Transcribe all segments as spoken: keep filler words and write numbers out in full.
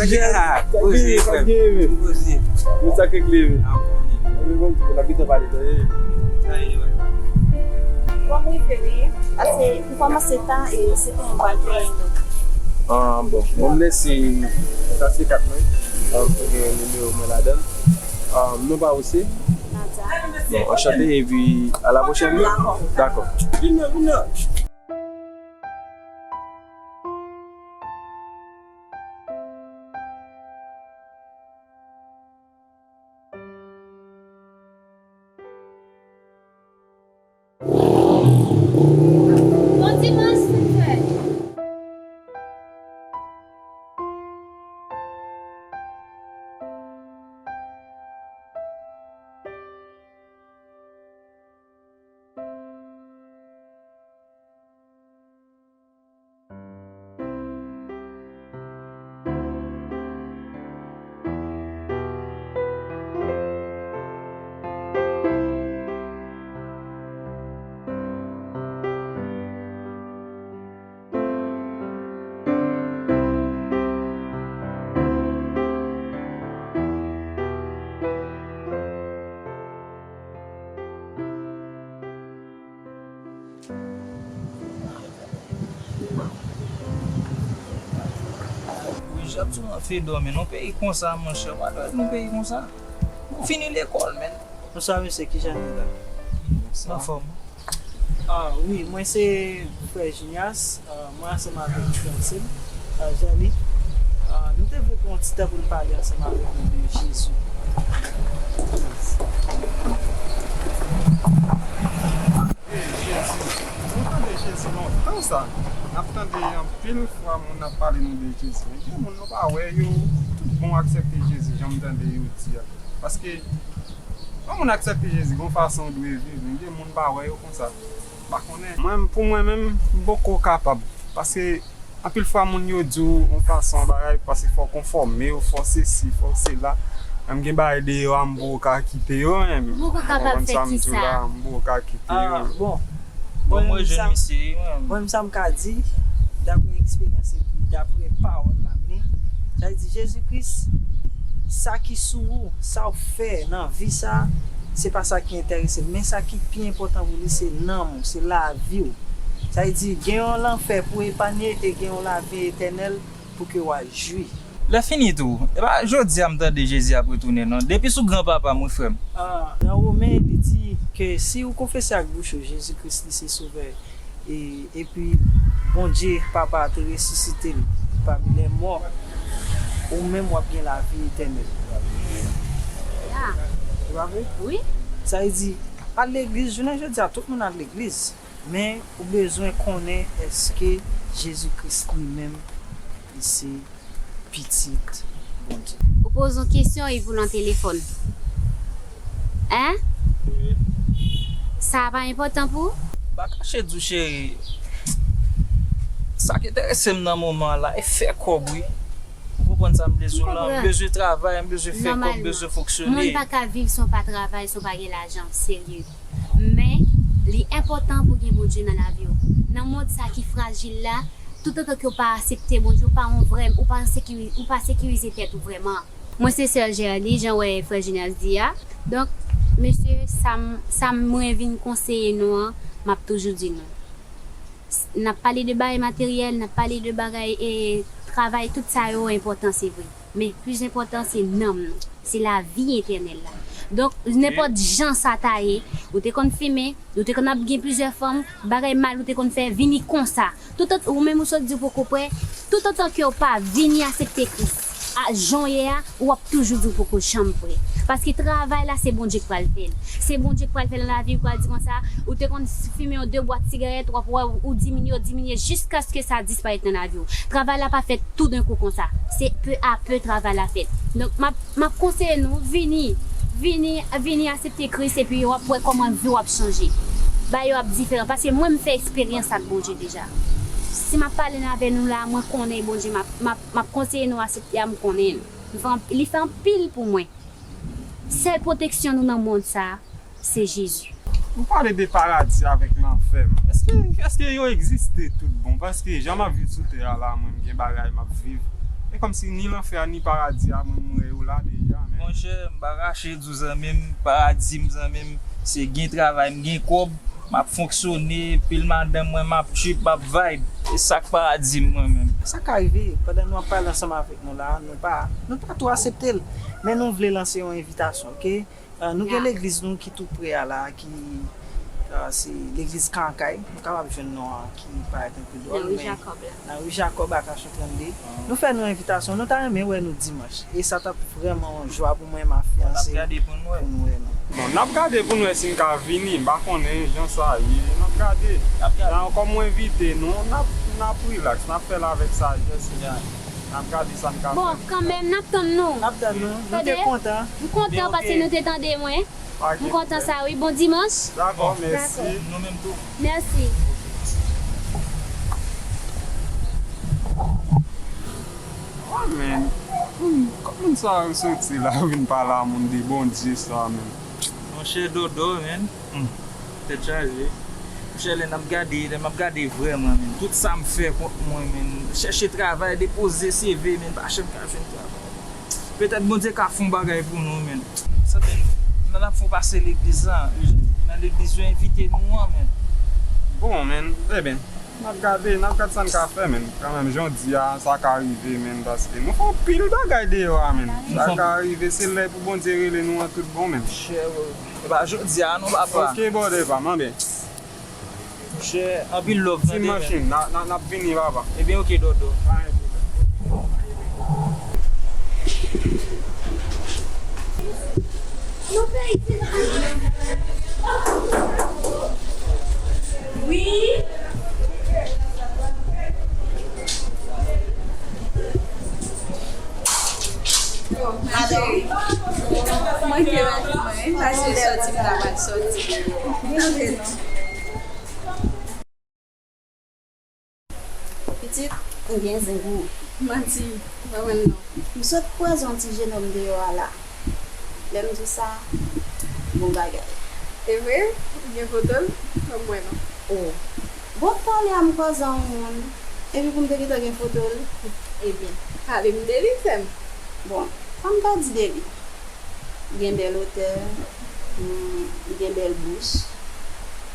Poze, frè. Poze. Poze. Mwen sa ke kleve. Mwen bon, mwen la gentan pale, tande. Sa ye, wè. Bon, mwen fè wi. Ase, m kòmanse ta e se pou mwen pral fè wi. Ah, bon. Bon, mwen se, sa se kat mwen. Ah, mwen gen nimewo mwen ladan. Ah, non pa ou se? Nadia. Bon, anchante, epi a la pwochèn. Dakò. Dakò. Vin nan, vin nan. Bon dimanch, frè. Wi, j ap di w nan fedò, men nan peyi konsa, monchè, w pa dwe nan peyi konsa. Ou fini lekòl, men. Bonswa, mesye, kijan nou ye la? Anfòm. Ah, wi, mwen se frè Junias, ah, mwen ansanm avèk fiyanse m, ah, Jali. Ah, nou te vle pran yon ti tan pou n pale ansanm avèk nou de Jezi. Jezi. Nou tande Jezi lontan sa. N ap tande anpil fwa moun ap pale nou de Jezi. Men gen moun nou pa wè yo tout bon aksepte Jezi, jan m tande yo di a. Paske yon moun aksepte Jezi, gon fason w dwe viv. Men gen moun pa wè yo konsa. M pa konnen. Mwen, pou mwen menm, m poko kapab. Paske anpil fwa moun yo di w yon fason bagay, paske fò w konfòme w, fò w sesi, fò w sela. Menm gen bagay deyò a, m poko ka kite yo menm. Ou poko kapab fè kisa? M poko ka kite yo. Ah, bon. Bon, mwen jwenn misye, wi, mwen. Mwen, sa m ka di, daprè eksperyans epi daprè pawòl la, men, sa vle di, Jezi Kris, sa ki sou ou, sa w fè nan vi sa, se pa sa ki enterese l. Men sa ki pi enpòtan pou li, se nanm ou, se lavi w. Sa vle di, gen yon lanfè pou epanye e gen yon lavi etènèl pou ke w a jwi. Lè fini tou, e pa jodi a m tande Jezi ap retounen, non. Depi sou granpapa m, wi, frè m. Ah, nan Women, li di ke si w konfese ak bouch ou Jezi Kris, li se Sovè, e, epi Bondye Papa a te resisite l pami lè mò, ou menm w ap gen lavi etènèl. Ya. Se pa vre? Wi. Sa vle di, al legliz, jounen jodi a, tout moun al legliz. Men, ou bezwen konnen èske Jezi Kris li menm, li se Pitit Bondye. Ou poze yon kesyon epi w nan telefòn. Hein? Wi. Sa pa enpòtan pou ou? M pa kache di w, cheri. Sa k enterese m nan moman an la, e fè kòb, wi. Ou konprann sa m bezwen la? M bezwen travay, m bezwen fè kòb, m bezwen fonksyone. Moun pa ka viv san w pa travay, san w pa gen lajan, serye. Men, li enpòtan pou gen Bondye nan lavi w. Nan mond sa ki frajil la, toutotan ke w pa aksepte Bondye, ou pa yon vrè, ou pa sekiri-, ou pa sekirize tèt ou vrèman. Mwen se sè Gerly, jan w wè frè Junias di a. Donk, mesye, sa m, sa m mwen vin konseye nou an, m ap toujou di nou. S-, n ap pale de bagay materyèl, n ap pale de bagay, e, travay, tout sa yo enpòtan, se vre. Men, plis enpòtan, se nanm nou. Se lavi etènèl la. Donk, nenpòt jan sa ta ye, ou te konn fimen, ou te konn ap gen plizyè fanm, bagay mal ou te konn fè, vini konsa. Toutotan, ou menm ou sot di w poko prè, toutotan ke w pa vini aksepte Kris, a, jan w ye a, ou ap toujou di w poko janm prè. Paske travay la, se Bondye k pral fè l. Se Bondye k pral fè l nan lavi w, k pral di konsa, ou te konn fimen yon de bwat sigarèt, w ap wè ou diminye, ou diminye, jiskaske sa disparèt nan lavi w. Travay la pa fèt toudenkou konsa. Se pe a pe travay la fèt. Donk, m ap, m ap konseye nou, vini, vini, vini aksepte Kris, epi w ap wè kòman vi w ap chanje. Bagay yo ap diferan. Paske mwen, m fè eksperyans ak Bondye deja. Si m ap pale avè nou la, mwen konnen Bondye, m ap, m ap, m ap konseye nou aksepte a, m konnen l. Li fè anp-, li fè anpil pou mwen. Sèl pwoteksyon nou nan mond sa a, se Jezi. Ou pale de paradi avèk lanfè. Èske, èske yo egziste tout bon? Paske jan m ap viv sou tè a la, mwen, m gen bagay m ap viv. Kòmsi ni lanfè a ni paradi a, mwen, m wè yo la deja, men. Monchè, m pa kache di w, zanmi m, paradi m, zanmi m, se gen travay, m gen kòb, m ap fonksyone, pil madanm mwen, m ap trip, m ap vibe. E sa k paradi m, mwen menm. Sa ka rive, pandan nou ap pale ansanm avèk nou la, nou pa, nou pa tou aksepte l. Men nou vle lanse yon envitasyon, oke? Ah, nou gen legliz nou ki tou pre a la, ki, ah, se legliz Kankay. Nou kapab jwenn non an ki parèt anpil dwòl, nan ri Jakòb la. Nan ri Jakòb, Akasyon trannde. Nou fè nou envitasyon, nou ta renmen wè nou dimanch. E sa t ap vrèman yon jwa pou mwen, m a fiyanse, pou nou wè nou. Bon, n ap gade pou n wè si n ka vini, m pa konnen jan sa ye. N ap gade. Nan, kòm ou envite nou, n ap, n ap rilaks, n ap fè l avèk sajès. N ap gade sa n ka fè. Bon, kanmenm, n ap tann nou. N ap tann nou. Nou te kontan. M kontan paske nou te tande mwen. M kontan sa, wi. Bon dimanch. Dakò, mèsi. Nou menm tou. Mèsi. Ah, men, hmm, kòman sa yo soti la vin pale a moun de Bondye sa, men? Monchè, Dodo, men. Hmm. Tèt chaje. Monchè, lè n ap gade, lè m ap gade vrèman, men, tout sa m fè kont mwen, men, chèche travay, depoze C V, men, pa janm ka jwenn travay. Petèt Bondye ka fè yon bagay pou nou, men. Sanble nou, n ap fè w pase legliz la, nan legliz yo envite nou an, men. Bon, men, eben, n ap gade, n ap gade sa n ka fè, men. Kanmenm, jan w di a, sa ka rive, men, paske nou fè yon pil bagay deyò a, men. Sa ka rive, se lè pou Bondye rele nou an tout bon, men. Monchè, e pa jodi a non, papa. Ok, brother pa m, anben. Monchè, anpil love, tande, men. Ti machin, n a, n a, n ap vini, papa. Ebyen, ok, Dodo. Pa gen pwoblèm. Nou fè isit. Wi. Bon, ma chérie, manke mari mwen, paske sòti m ta pral sòti. Antre non. Pitit, ou gen zen pou ou. Manti, pa wè l non. M sot kwaze yon ti jenòm deyò a la. Lè m di w sa, bon bagay. E vre? Ou gen foto l? Ban m wè non. O. Bon, talè a m kwaze yon moun, epi pou m te gentan gen foto l. Ebyen, pale m de li, sè m. Bon, sa m ta di de li? Li gen bèl otè, hmm, li gen bèl bouch,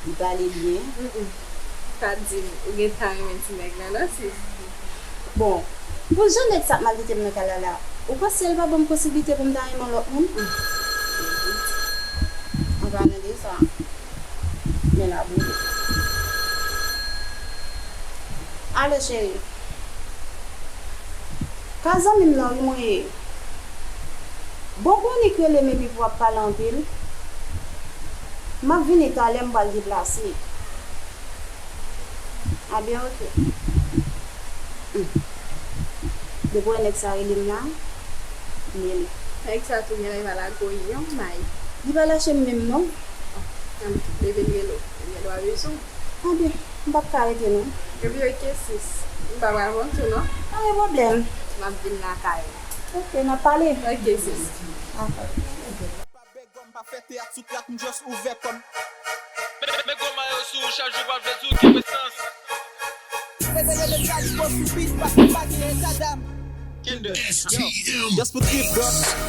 li pale byen. Mm, mm. Pa di m ou gentan renmen ti nèg la non, sis. Bon, pou jan nèg sa ap maltrete m nan kay la la, ou panse l va ban m posiblite pou m ta renmen yon lòt moun? Mm. An palan de sa, men l ap boule. Alo, cheri. Ka zanmi m nan wi mwen ye. Bon, Konik rele m epi pou ap pale anpil. M ap vini talè, m pral deplase. A byen, ok. Hmm. Depi w wè nèg sa rele m la, m rele. Nèg sa tou genlè va lage w yon may. Li pa lache m menm non. Ann, leve m rele w. Li gen dwa bezwen w. Anben, m p ap ka rete non. Epi ok sis, m pa pral pran tou non. Pa gen pwoblèm. M ap vin lakay ou. Ok, n ap pale. Ok sis. Dakò. Pa bègòm, pa fè teyat sou trak, m just ouvè kò m. Men, men gòm a yo sou ou chak jou, pa vle di w gen presans. Reveye le kalibo sou beat, pa, pa gen eta dam. Just pou trip, bro.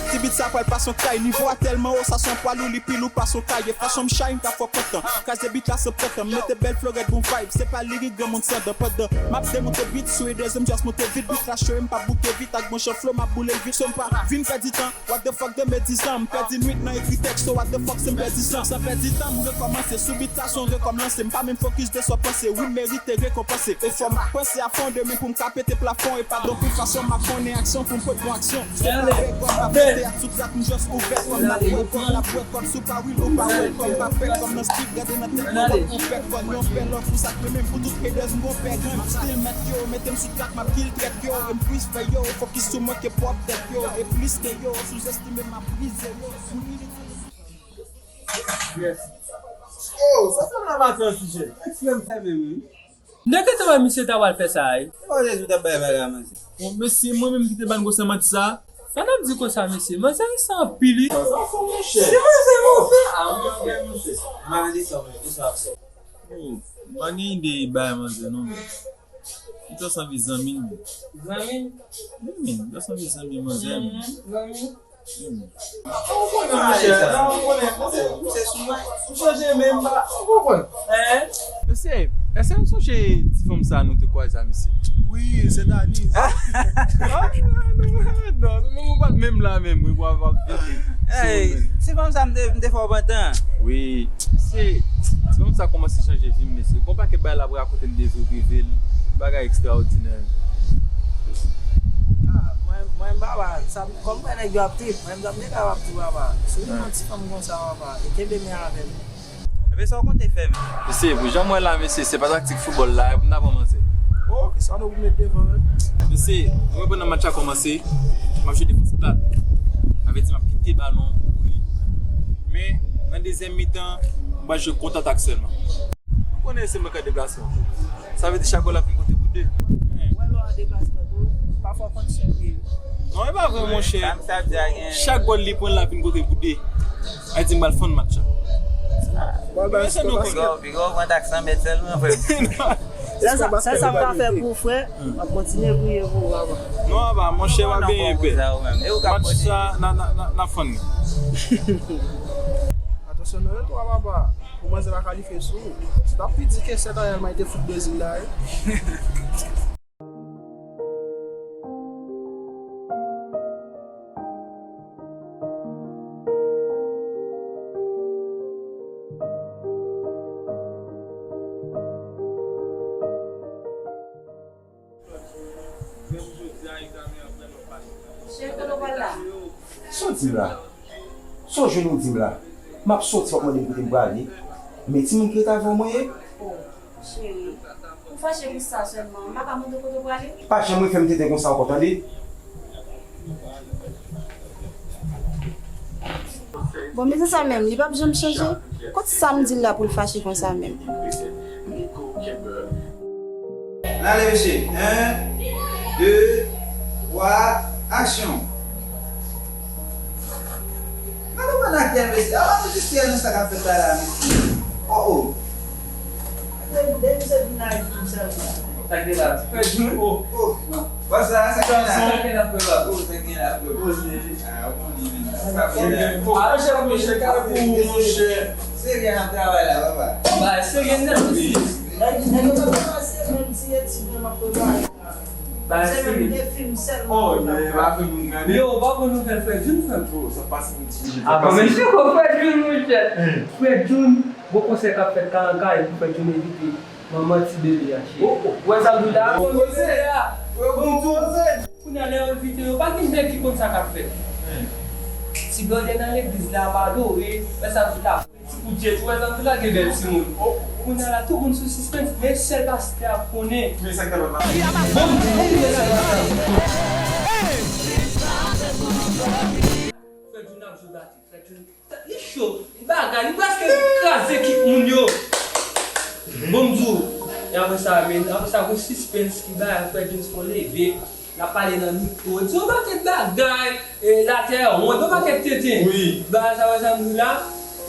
Ti beat sa pral pase yon kay. Nivo a tèlman wo, sa se yon pwa lou, li pi lou pase yon kay. E fason m chay, m ka fè w kontan. Kraze beat la san pran tan, m mete bèl florèt bon vibe. Se pa lirik granmoun san dan. Pandan m ap demonte beat sou e dezyèm, just monte vit, beat la cho, m pa bouke vit. Ak bon jan flow, m ap boule l vit. So m pa vin pèdi tan. What the fuck de medizan, m pèdi nwit nan ekri tèks, so what the fuck se m pèdi san. San pèdi tan, m rekòmanse, sou beat sa se yon rekòmanse. M pa menm fokis de sa w panse, wi m merite rekonpanse. E fò m panse a fon demen pou m ka pete plafon. E pa donk yon fason m ap konnen aksyon pou m pot bon aksyon. Se pa vre kòm m ap fè teyat sou trak, m just ouvè kòm n ap wè kòm n ap wè kòm sou pa real ou pa wè kòm m ap fè kòm nan street, gade nan tèt mwen wap ou pè kòm yon pè lòf pou sa k renmen m pou tout haters m gon pè gang. M still mèt yo, mete m sou trak, m ap kill trèt yo, e m plis fè yo fokis sou mwen ke pwòp tèt yo, e plis ke yo sou Estime m ap brize yo. Yes. Oh, sa fè m nan maten an, T J. Eksprè m fèmen, wi. M te gentan wè misye ta pral fè sa, wi. Se pa Jezi w t ap bay bagay a manzè. Bon, mesye, mwen menm ki te ban gwo san manti sa. Sa n ap di konsa, mesye? Manzè sa anpil, wi. Sa fò, monchè. Se manzè move. Ah, monchè, monchè. M pa nan desanm, wi. Konsa ap fè. Oh, m pa gen ide bay manzè, non, men. Ou te sanble zanmi m. Zanmi m? Wi, men, ou te sanble zanmi manzè m. Mhm, zanmi m. Wi, men. Ou konnen, monchè, ou konnen, monchè, monchè sou mwen. Ou chanje menm, ba, ou konprann? Hein? Mesye, èske nou sonje ti fanm sa nou te kwaze a, mesye? Wi, se Danise. Ah, non, non, non, nou pa t menm la menm, wi, w ap, w ap vin. Hey, ti fanm sa m te, m te fè w pantan. Wi, se, ti fanm sa kòmanse chanje vi m, mesye. Gon pakèt bagay l ap rakonte m de vi prive l, bagay ekstraòdinè. Ah, mwen, mwen, papa, sa, kòm mwen nèg yo ap trip, mwen, m t ap te kapab tou, papa. Si w gen yon ti fanm konsa, papa, e kenbe men avè l. Ebyen, sa w konte fè, men? Mesye, pou jan m wè la, mesye, se pa taktik foutbòl la, e pou n ta pran manzè. Oh, kisa nou pou met devan, wi? Mesye, mwen pandan match la kòmanse, m ap jwe defans plat. Sa vle di m ap kite balon pou li. Men, nan dezyèm mitan, m pral jwe kont atak sèlman. Ou konnen se mwen k ap deplase. Sa vle di chak gòl ap vin konte pou de. Wè lè w an deplasman tou, pafwa w konn sipriz. Non, e pa vre, monchè. Sa m sa di a gen. Chak gòl li pran, l ap vin konte pou de. Sa vle di m pral fann match la. Bon, men se nou konn. Piga w, piga w pran tak san mèt sèlman, frè. Sèl sa, sèl sa m ka fè pou ou, frè, m ap kontinye priye pou ou, papa. Non, papa, monchè, w ap genyen pè. Match sa, n a, n a, n a, n a fann li. Atansyon nan retou a, papa. Pou manzè pa kalifye sou ou. Se t ap pi di ke sèt an Real Madrid te fout Brezil la, wi. Cheri, kote w pral la? Sa w di m la? Sa w jwenn ou di m la? M ap soti, w ap mande m kote m prale. Men timoun ki ret avè w mwen ye? Oh, cheri, ou fache pou sa sèlman. M pa ka mande w kote w prale? Pa janm refè m tenten konsa ankò, tande? Bon, men se sa menm, li p ap janm chanje. Kot sa m di l la pou l fache konsa menm? N ale, mesye. En, de, twa, aksyon. Gade bann aktè, mesye. Avan nou distrè nan sa k ap fèt la, la, mesye. Oh, oh. Depi se vin nan fim sèlman. Sa k gen la? Fè djou. Oh, oh. Wè sa, sa k gen la? Sa k gen la, frè? Oh, sa k gen la, frè? Poze. Ah, ou konnen, men. Sa k gen la? Ah, monchè, monchè, kay pou ou, monchè. Serye n ap travay la, papa. Ba, serye nèt, mesye. Nèg, nèg yo pa kòmanse menm ti etid yo m ap prepare. Ba, se menm de fim sèlman. Oh, yo, yo pa fè moun gade. Yo, ou pa bon nouvèl, frè Jun, frè. Oh, sa pase yon ti. Ah, bon, men se kon frè Jun, monchè. Frè Jun, gon konsè k ap fèt Karankaye pou frè Jun envite manman ti bebe a, cheri. Oh, oh. Ou wè sa m di w la? Bon, bon, bon. Kounye a, lè yo envite yo, pa gen nèg ki konn sa k ap fèt. Ti blòdè nan legliz la ap adore, wè sa m di w la. Ti kout je tou, wè zanmi la gen bèl timoun. Kounye a la, tout moun sou sispens, men sèl pastè a konnen. Men sa k ta pral pase. Bon, men sèl pastè a konnen. Frè Jun ap jwe batri, frè Jun, tèt li cho, li bagay, li prèske kraze ekip moun yo. Bon, m di w, e apre sa, men, apre sa, gon sispens ki bay, frè Jun fò leve. L ap pale nan mikwo, di yon pakèt bagay, e, latè wont, yon pakèt tenten. Wi. Bagay sa, wè sa m di w la?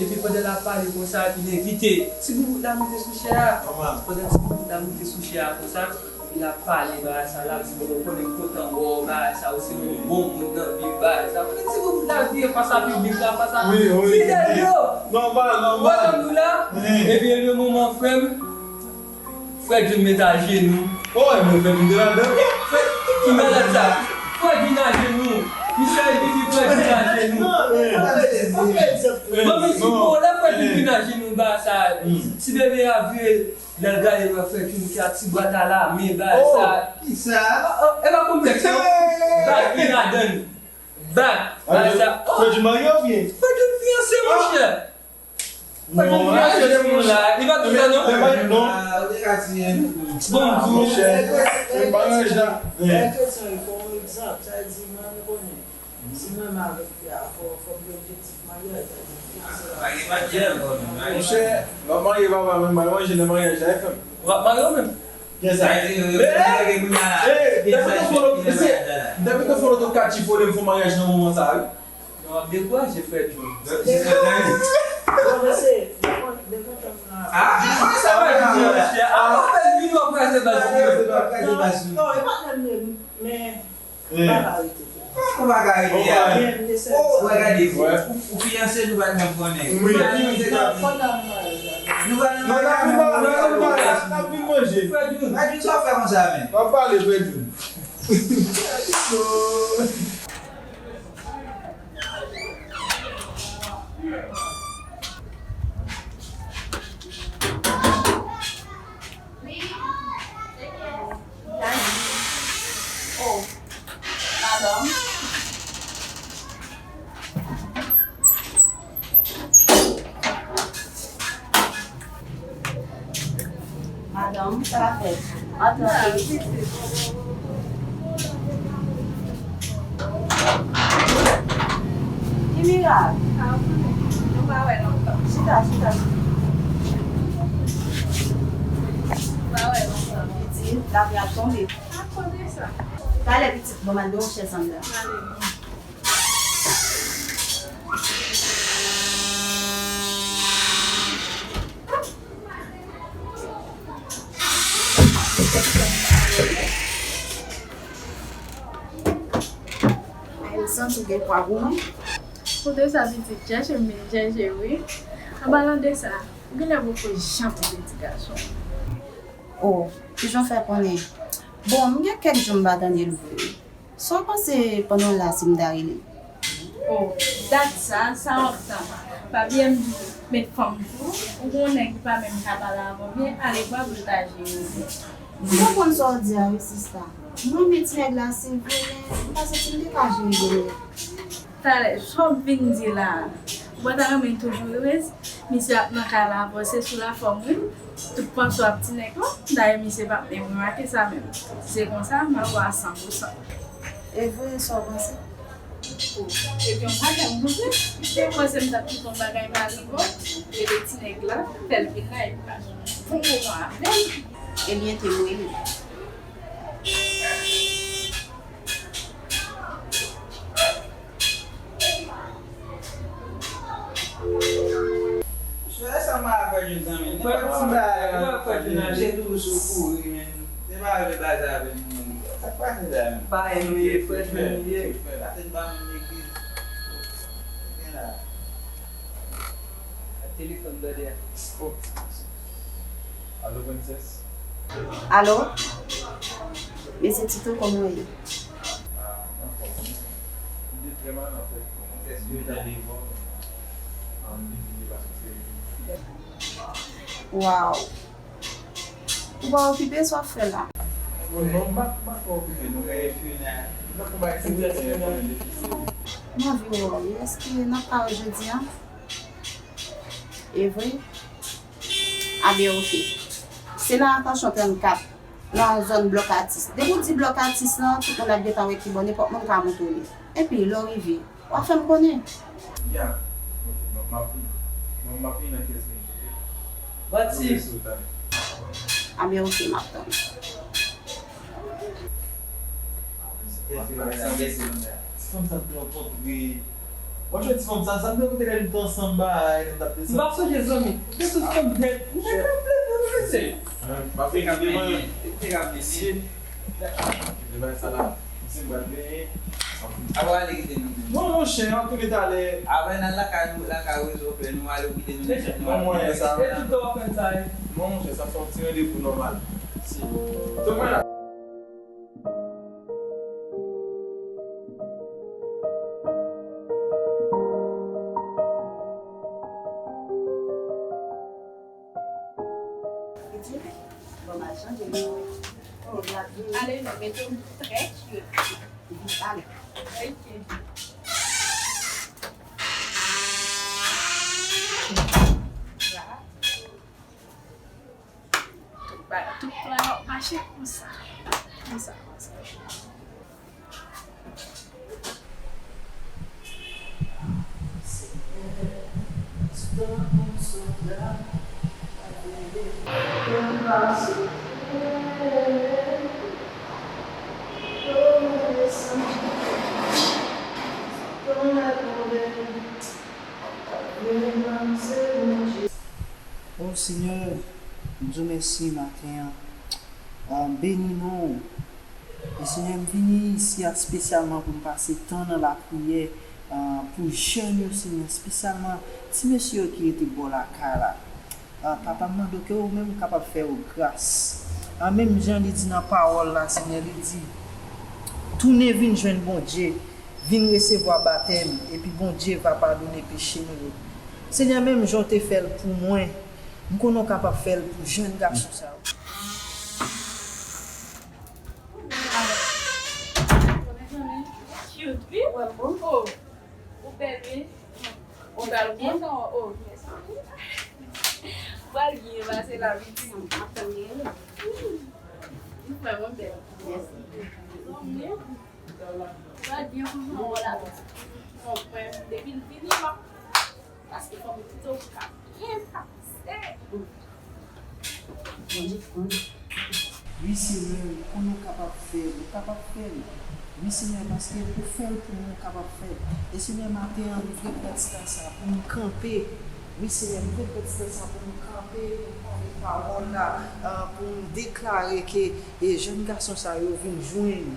Epi pandan l ap pale konsa, epi l envite ti boubout la moute sou chè a. Pandan ti boubout la moute sou chè a konsa, epi l ap pale, bagay sa, l ap di, "Bon, ou konnen m kontan wè w, bagay sa, ou se yon bon moun nan vi, bagay sa." Pandan ti boubout la vire fas a piblik la, fas a fidèl yo. Nòmal, nòmal. Ou wè sa m di w la? Epi, e le moman, frè m, Frè Jun met ajenou. Oh, e mwen fè m te ladan. Frè, ki malad sa? Frè Jun ajenou. Misye epi di Frè Jun ajenou. Bon, men si bon, lè Frè Jun vin ajenou, ba sa, ti bebe a vire, lè l gade wè Frè Jun ki a ti bwat a lamen, ba sa. Kisa? Oh, oh, e pa konplèks, non. Ba vin ladan l. Bak, bak sa. Oh! Frè Jun marye oubyen? Frè Jun fiyanse, monchè. Frè Jun fiyanse, timoun la. Li pa di sa, non? Non. Bon, monchè. Maryaj la. Lè kretyen, fò yon egzanp. Sa vle di, mwen, m konnen. Si mwen menm avèk fi a, fò, fò gen objektif maryaj, sa vle di fiyanse la. Monchè, m ap marye papa, men m al manje nan maryaj la, e frè m. W ap marye ou menm? Gen sa. Sa vle di, yo, yo, yo, yo, yo, yo, yo, yo, yo, yo, yo, yo, yo, yo, yo, yo, yo, m ta pito fè yon lòt katchifole m fè yon maryaj nan moman sa a, wi. Non, w ap dekouraje, frè Jun. Bon, mesye, dekontan, dekontan m nan. Ah, sa va, Jun, monchè. Ah, w ap fè l vini, w ap Kraze baz ou. Kraze baz ou. Non, e patnè m ye, men m pa ka rete. Ou pa ka rete a. Ou pa gade, ou, ou fiyanse, nou pa t menm konnen. Wi. Nou pa nan maryaj la. Nou pa nan maryaj la. N ap vin manje, n ap vin manje. Frè Jun, pa di sa w fè konsa, men. W ap pale, frè Jun. Oh, madanm. Madanm, sa va fèt? Antre. Ki mirak? Nou pa wè lontan. Chita, chita. Nou pa wè lontan. Pitit, lapli ap tonbe. Pa kote sa. Talè, pitit, bon, m al dwe yon chèz anndan. Ale. Ay, m santi w gen pwa pou mwen. Kote sa pitit, chèche m vin chèche wi. An palan de sa, ou genlè poko janm wè ti gason. Oh, kijan w fè konnen? Bon, m gen kèk jou m pa tande l vre. Sa w panse pandan w la si m ta rele l? Oh, dat sa, sa w ap tann? Pa bliye m di w, met fanm tou, ou gon nèg ki pa menm ka pale avè w byen, ale bwa pou l ta jere w. M konprann sa w di a wi sista. M renmen ti nèg la se vre, men m pa santi m te ka jere l byen. Talè, sa w ap vin di la a? Ou pa ta renmen l toujou erez? Misye ap nan kay la avanse sou lafòm wi. Tout panse w ap ti nèg lan. Dayè misye p ap menm remake sa menm. Si se konsa, m ap wè a san pou san. E vre sa w panse? Oh, ebyen w pa janm konprann. Te panse m t ap kite yon bagay pa rive w. Rele ti nèg la, fè l vin la epi pase yon bon moman avè l. Ebyen te m rele l. Frè, sa m a fè jodi a, men nenpòt ti bagay, se toujou sou kouri, men. Se pa vle baze avè nou, men. Sa k pase la, men? Payen nou ye, frè nou ye. Frè, la tèt pa menm legliz. Gen la. Ak telefòn tande a. Oh. Alo, Princess. Alo? Mesye Tito, kòman w ye? Ah, m anfòm wi. M te trè mal, anfèt. M te devan, m vin vini paske se... Waw! Ou pa okipe, sa w ap fè la? Oh non, m pa, m pa twò okipe non. M t ap fè yon bagay ki trè enpòtan. M anvi wè w wi. Èske n ap pare jodi a? E vre? A ben oke. Se nan Atasyon trannkat, nan zòn Blòk Atis. Depi w di Blòk Atis lan, tout moun ap gentan wè kibò, nenpòt moun ka montre w li. Epi, lè w rive, w a fè m konnen. Ya. Oke, m ap, m ap vini. M ap vini nan kenz minit, oke? Pati. Oke, sou tan. A ben oke, m ap tann. Ti fanm sa te rankontre. Mwen jwenn ti fanm sa, sa m te rankontre lè nou te ansanm, bay, lè n t ap desann. M pa sonje zanmi. Ou te sou fanm dèt. M te fè plezi, mesye. M ap fè kap menye. M te kap menye. Mesye. Li bay sa la. Misye m pral benyen. Apre ale kite nou menm. Non, monchè, an tou leta lè. Apre n al lakay ou, lakay ou, rezo fè nou ale kite nou menm. Bon, mwen, sa. E tout tan w ap fè sa, e? Non, monchè, sa se yon ti randevou nòmal. Si. Tou mwen la. Bon, m al chanje. Oh, l ap vini. Ale, non, mete w trè chire. Ale. Ok. La. Tout bagay, tout plan yo ap mache konsa. Konsa, konsa. O Senyè, m di w mèsi maten an. Ah, beni non. E Senyè, m vini isi a espesyalman pou m pase tan nan lapriyè, ah, pou jèn yo, Senyè, espesyalman ti mesye yo ki rete bò lakay la. Ah, Papa, m mande w ke ou menm ou kapab fè yo gras. Ah, menm jan li di nan pawòl la, Senyè, li di, tounen vin jwenn Bondye, vin resevwa batèm, epi Bondye va padone peche nou yo. Senyè, menm jan w te fè l pou mwen, m konnen w kapab fè l pou jèn gason sa yo. Cute, wi. Ou bèl, wi. Ou bèl, wi. Oh, mèsi. Ou bèl, wi. Ou bèl, wi. Ou vrèman bèl. Mèsi. Ou bèl, wi. Ou bèl, wi. Depi l vini, m ap Paske fanmi pito ou ka byen pase. Bondye fò. Wi, Senyè, ou konnen ou kapab fè l, ou kapab fè l. Wi, Senyè, paske ou fè l pou mwen, ou kapab fè l. E, Senyè, maten an, m vle pran ti tan sa pou m kanpe. Wi, Senyè, m vle pran ti tan sa pou m kanpe, pou m pale pawòl la, ah, pou m deklare ke, e, jèn gason sa yo vin jwenn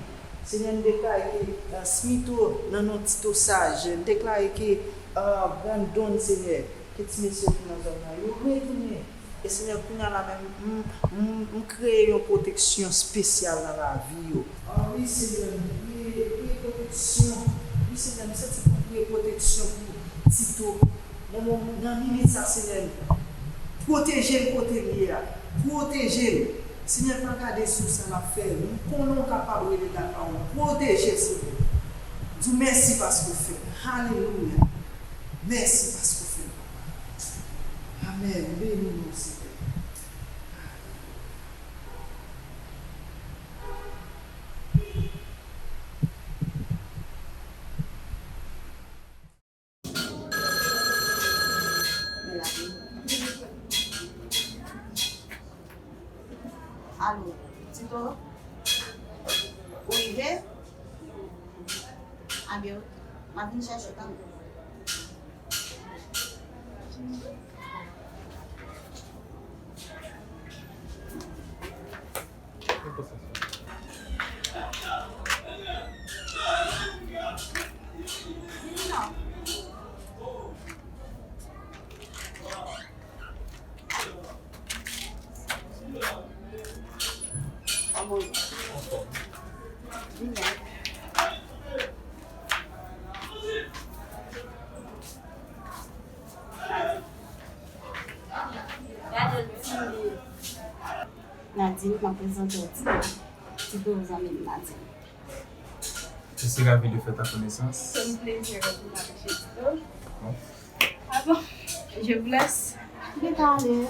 Senyè, m deklare ke, eh, Smith nan non Tito Saj, m deklare ke, eh, Brandon, Senyè, ke ti mesye yo ki nan zòn nan, yo retounen. E Senyè, kounye a la menm, m, m, m kreye yon pwoteksyon espesyal nan lavi yo. Ah wi, Senyè, m kreye, kreye pwoteksyon. Wi, Senyè, m santi pou m kreye pwoteksyon pou Tito. Nan moman, nan minit sa, Senyè, pwoteje l kote l ye a. Pwoteje l. Senyè, pa gade sou sa l ap fè. M konnen w kapab rele lakay ou. Pwoteje, Senyè. Di w mèsi paske w fè l. Alelouya. Mèsi paske w fè l, papa. Amèn. Beni non w, Senyè. Alo, Tito? Ou rive? Anben, m ap vin chèche w, tann. Gade l, Tito. Nadine, m ap prezante w Tito. Tito, zanmi m, Nadine. Je suis ravi de faire ta connaissance. C'est un plaisir de vous rencontrer, Tito. Bon. Ah bon? Je vous laisse. Li pale.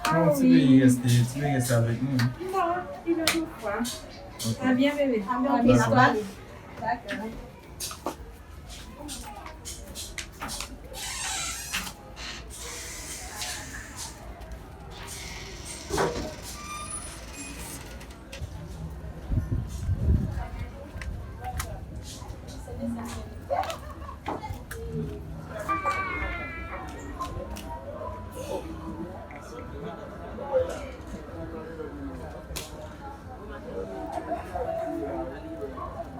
Ah non, ti bebe reste, ti bebe reste avec nous. Non, il a une fois. Ok. Ah, bien, bébé. Ah, bien, ok, d'accord. D'accord.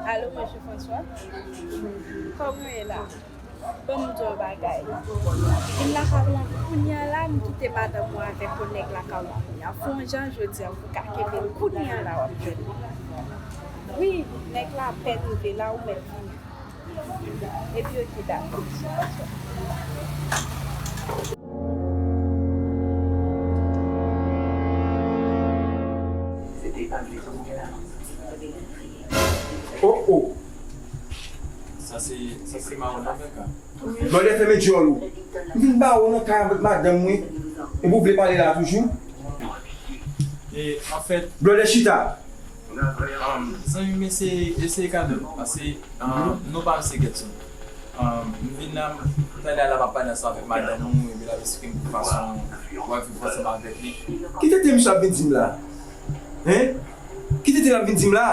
Alo, mesye François? Kòman w ye la? Ban m di w yon bagay. Vin lakay mwen kounye a la, m kite madanm mwen avèk yon nèg lakay mwen kounye a. Fè yon jan jodi a pou w ka kenbe l kounye a la, w ap jwenn li. Wi, nèg la apèn rive la, ou mèt vini. Epi, oke, dakò, mesye François. Oh, oh. Sa se, sa se mawon nan men ka. Blòdè, fèmen djòl ou. M vin ba ou nan kay avèk madanm mwen. Epi w vle pale la toujou? E, anfèt, Blòdè, chita. Um, zanmi m, eseye, eseye kalme w, paske, um, non pa m se Getson. Um, m vin la, m tande la, l ap pale ansanm avèk madanm ou, epi l ap eksplike m fason w ap viv ansanm avèk li. Ki tenten misye ap vin di m la? Hein? Ki tenten l ap vin di m la?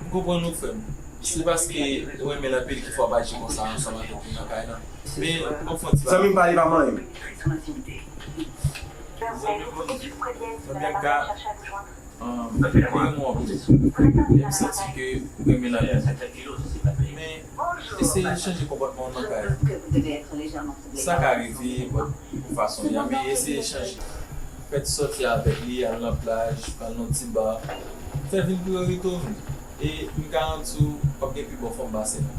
M konprann ou, frè m. Se paske ou renmen l anpil ki fè w ap aji konsa ansanm avèk li nan kay la. Men, m ap fè yon ti bagay. Zanmi m, pale pa manyen. Zanmi m, zanmi m ka, Ou renmen w anpil. E m santi ke ou renmen lanmou. Men, eseye chanje konpòtman w nan kay. Sa ka rive, bon, yon fason li a, men eseye chanje. Fè ti sòti avèk li, al nan plaj, pran yon ti ba. Fè vin priyorite w menm. E m garanti w, w ap gen pi bon fòm pase l.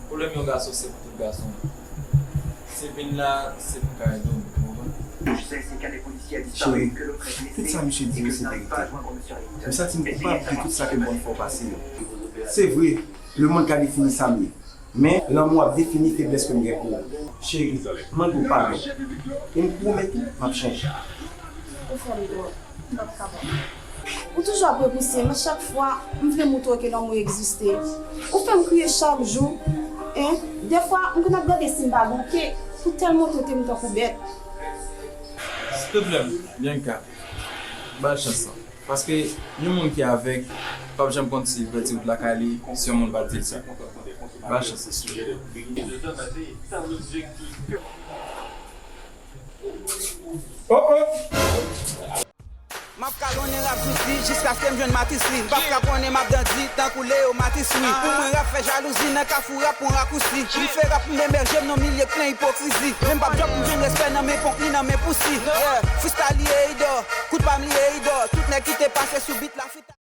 Pwoblèm yon gason, se pou tout gason. Se vin la, se pou m ka ede w, ou konprann? Cheri, tout sa misye di yo se verite. M santi m koupab de tout sa ke m konn fè w pase yo. Se vre, lemonn ka defini sa m ye. Men, lanmou ap defini feblès ke m gen pou ou. Cheri, m mande w padon. E m pwomèt ou, m ap chanje. Ou fè m dwòl. M p ap kapab. Ou toujou ap repouse m. Chak fwa, m vle moutre w ke lanmou egziste. Ou fè m kriye chak jou. Hein? Dèfwa, m konn ap gade si m pa gen kè. Ou tèlman trete m tankou bèt. Silteplè, Bianca, ba l chans lan. Paske yon moun ki avèg p ap janm konn si l pèdi wout lakay li, si yon moun pa t di l sa. Ba l chans lan, silteplè. Oh, oh! M ap kalonnen rap zouti jiskaske m jwenn matris li. M p ap kaponnen m ap dandi tankou Leo Matris, wi. Pou mwen rap fè jalouzi nan kafou rap pran rakousi. M fè rap m emerje m nan milye k plen ipokrizi. Men m p ap drop m jwenn respè nan men ponk li nan men pousi. Yeah, freestyle li e idò, kout pa m li e idò. Tout nèg ki te pase sou beat la freestyle.